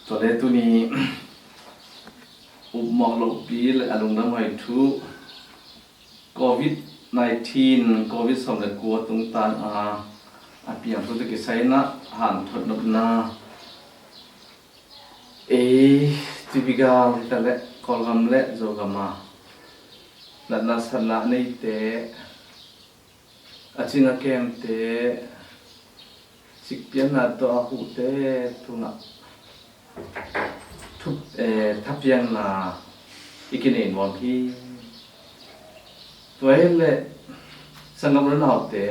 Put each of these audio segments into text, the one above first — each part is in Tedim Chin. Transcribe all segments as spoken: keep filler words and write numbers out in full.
Tua leh tuni upmawh lohpi leh a lungdam huai thu, covid nineteen, covid sawm leh kua tungtang a a piang thu tawh kisai in hanthot nopna, ei tuipi gal hi ta leh Kawlgam leh Zogam a natna satna a neite, a cing a kemte, sikpiakna tawh a huhte tungah thu, eh, thapiakna i kinei nuam hi. Tua hi leh sanggam unaute,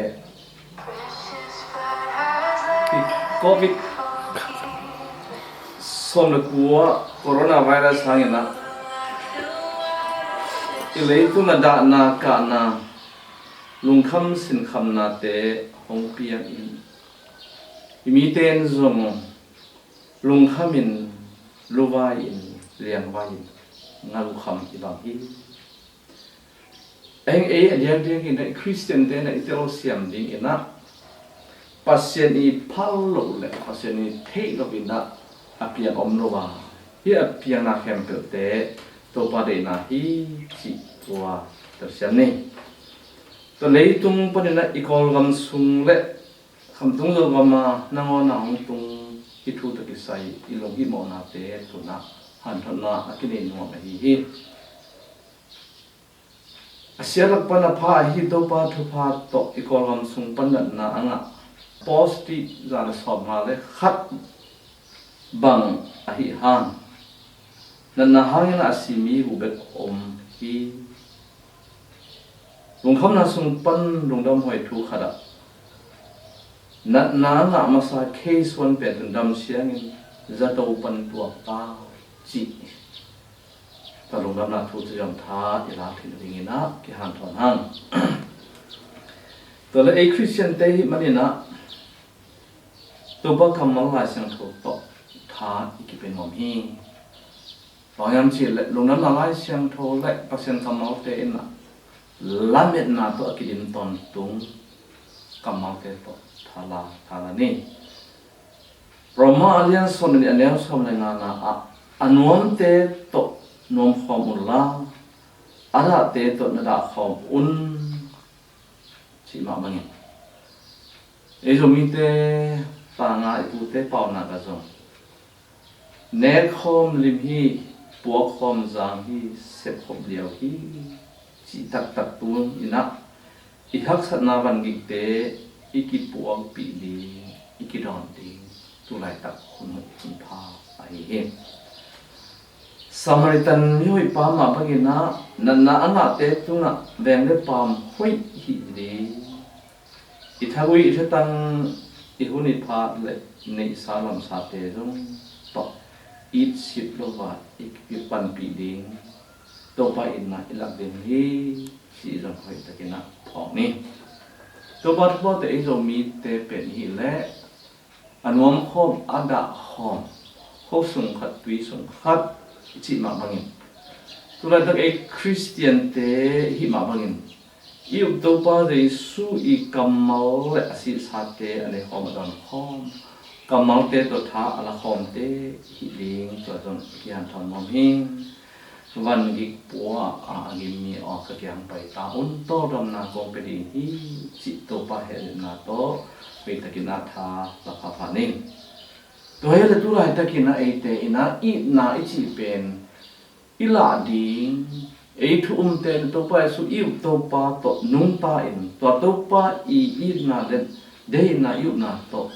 covid sawm leh kua coronavirus hangin ah i leitung a dahna kahna, lungkham sinkhamnate hong piang in, i mite in zong lungkham in, luvai in, liangvai in, ngalukham i bang hi. Eng ei a diakdiak in ah i Khristiante in ah i telsiam ding in ah Pasian i phal loh leh Pasian i theih loh in ah a piang om lo a, hih a piangna khempeuhte Topa deihna hi cih tua telsiam ni. Tua leitung panin ah i Kawlgam sung leh khamtung Zogam a nangawn a hong tung hih thu tawh kisai i lunghimawhnate tungah hanthotna a kinei nuam ahi hi. A siatlak pan a pha ahi Topa thupha tawh i Kawlgam sung pan natna a ngah positive za leh sawmnga leh khat bang ahi hang, natna hangin a si mi uh bek om hi. Lungkhamna sung pan lungdam huai thu khat ah, natna a ngah masa case one pen tun dam siangin zato pan tuak ta cih tua lungdamna thu cu zong tha i lak theih nadingin ah kihanthawn hang. Tua leh ei Khristiante hih manin ah Topa kammal Lai Siangtho tawh tha i kipia nuam hi. Bang hiam cih leh lungdamna Lai Siangtho leh Pasian kammalte in ah lametna tawh a kidim tawntung kammalte tawh tha la, tha la ni. Roma a lian sawm leh nih a neu sawm leh ngana ah, a nuamte tawh nuam khawm unla, a dahte tawh na dah khawm un, cih mah bangin, ei Zomite tanga i pute paunak ah zong, nek khawm lim hi, puak khawm zang hi, sep khop liau hi, cih taktak tung in ah i haksatna vangikte i kipuakpih ding, i kidawn ding tu laitak hun hoih hun pha ahi hi. Samaritan mihoih pa mah bangin ah natna a ngahte tungah veng leh paam hoih hih ding, i thagui i thatang, i hun i phat leh i neihsa lamsate zong tawh it sip lo a i kipanpih ding, Topa itna i lak ding hi, cih zong hoih takin ah phawk ni. Topa thuphate ei Zomite pen i hih leh a nuam khawm, a dah khawm, khuasung khat, tuisung khat i cih mah bangin, tu laitak ei Khristiante i hih mah bangin i up Topa Jesu i kammal leh a sihsate a nei khawm, a dawn khawm, kammalte tawh tha a la khawmte i hih ding tua zong i kihanthawn nuam hi. Vangik pua a a gim mi aw, ka kiang pai ta un, tawldamna kong pia ding hi, cih Topa hehna tawh hoih takin ah tha la phapha ni. Tua hi leh tu laitakin ah eite in ah itna i cih pen i lah ding, ei thu umte in Topa Jesu i up Topa tawh nungta in, tua Topa i itna leh deihna i upna tawh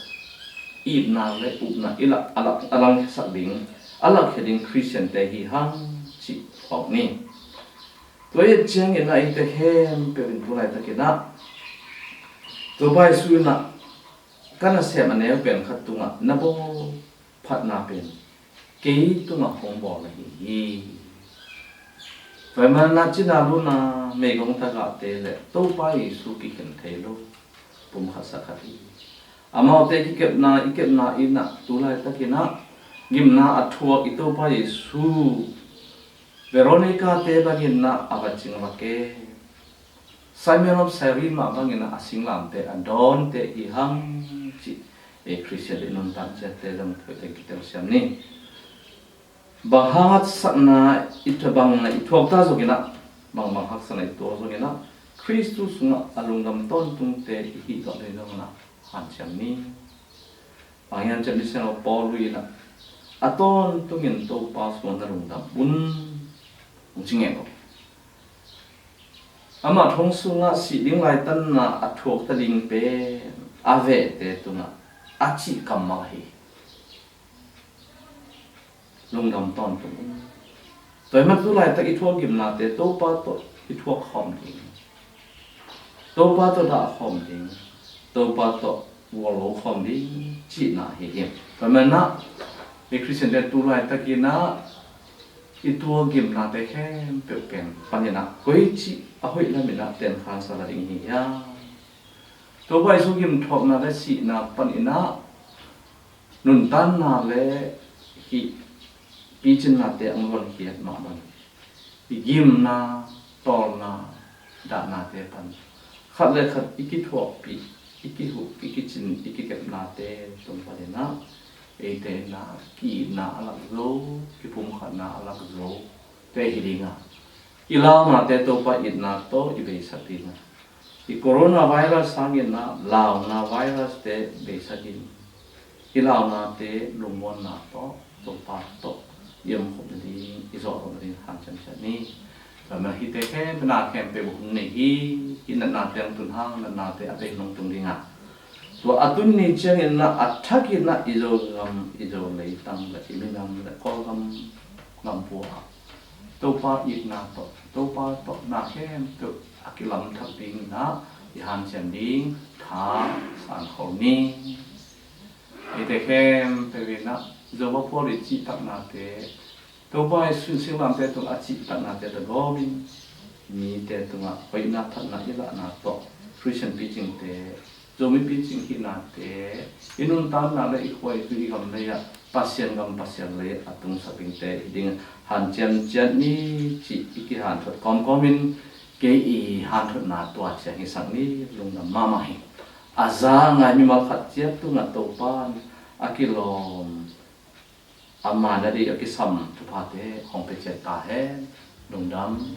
itna leh upna i lak, a lak, a langsak ding, a lakkhia ding Khristiante hi hang cih phawk ni. Tua i et ciangin ah eite khempeuh in tu laitakin ah Topa Jesu in ah ka nasem a neu pen khat tungah na bawl phatna pen kei tungah hong bawl ahi hi. Tua ahih manin ah cina luna, meigong tagahte leh Topa Jesu kikhen thei lo pumkhat sakhat hi. Amaute kikepna i kepna in ah tu laitakin ah gimna a thuak i Topa Jesu Veronica-te bangin ah a va cing a va kem, Simon of Cyrene mah bangin ah a singlamteh, a dawnteh hi hang cih ei Khristian i nuntak ciatte zong hoih takin kitelsiam ni. Bang hang haksatna i thuak, bang na i thuak ta zongin ah, bang bang haksatna i tuak zongin ah, Khristu sungah a lungdam tawntungte i hih tuah ding zongin ah hanciam ni. Bang hiam cih leh Misiangtho Paul in ah, a tawntungin Topa sungah na lungdam un, hong ci ngei lo. Amah thong sungah sih ding laitanna a thuak ta ding pen a vehte tungah a cih kammal hi. Lungdam tawntung un. Tua ahih manin tu laitak i thuak gimnate Topa tawh i thuak khawm ding, Topa tawh dah khawm ding, Topa tawh guallo khawm ding cihna hi hi. Tua ahih manin ah, i Khristiante tu laitakin ah i tuak gimnate khempeuh pen panin ah koici a hoih lamin ah tenkhansa la ding hi hiam? Topa Jesu gimthuakna le sihna panin ah nuntakna le hih picinnate hong luankhiat mah bangin i gimna, tawlna, dahnate pan khat le khat i kithuakpih, i kihuh, i kicin, i kikepnate tung panin ah eite in ah ki-itna a lak zo, kipumkhatna a lak zo te hi ding a, i launate Topa itna tawh i beisak ding a, i coronavirus hangin ah launa virus te beisak in, i launate lungmuanna tawh, Topa tawh i omkhop nading, i zawhkhop nading hanciam ciat ni. Tua ahih manin hihte khempeuh, na khempeuh hun nei hi. Hih natnate hong tun hang, natnate a bei nong tung ding a, tua a tun ni ciangin ah a thakin ah i Zogam, i Zo leitang le i minam le Kawlgam, gam pua ah Topa itna tawh, Topa tawh na khempeuh a kilamthak dingin ah i hanciam ding tha san khol ni. Eite khempeuh in ah Zo va phual i cihtaknate, Topa i sun singlamteh tungah a cihtaknate tawh gawmin mite tungah hoihna, phatna i lahna tawh Khristian picingte, Zomi picing hihnate, i nuntakna le i khua i tui i gam lei ah Pasian gam Pasian lei a tungsak dingte hi ding hanciam ciat ni cih i kihanthawn kawmkawmin kei i hanthawnna tua ciang hisak ni. Lungdam mahmah hi. A za a ngai mimal khat ciat tungah Topa in a kilawm, a man a dih a kisam thuphate hong pia ciat ta hen. Lungdam.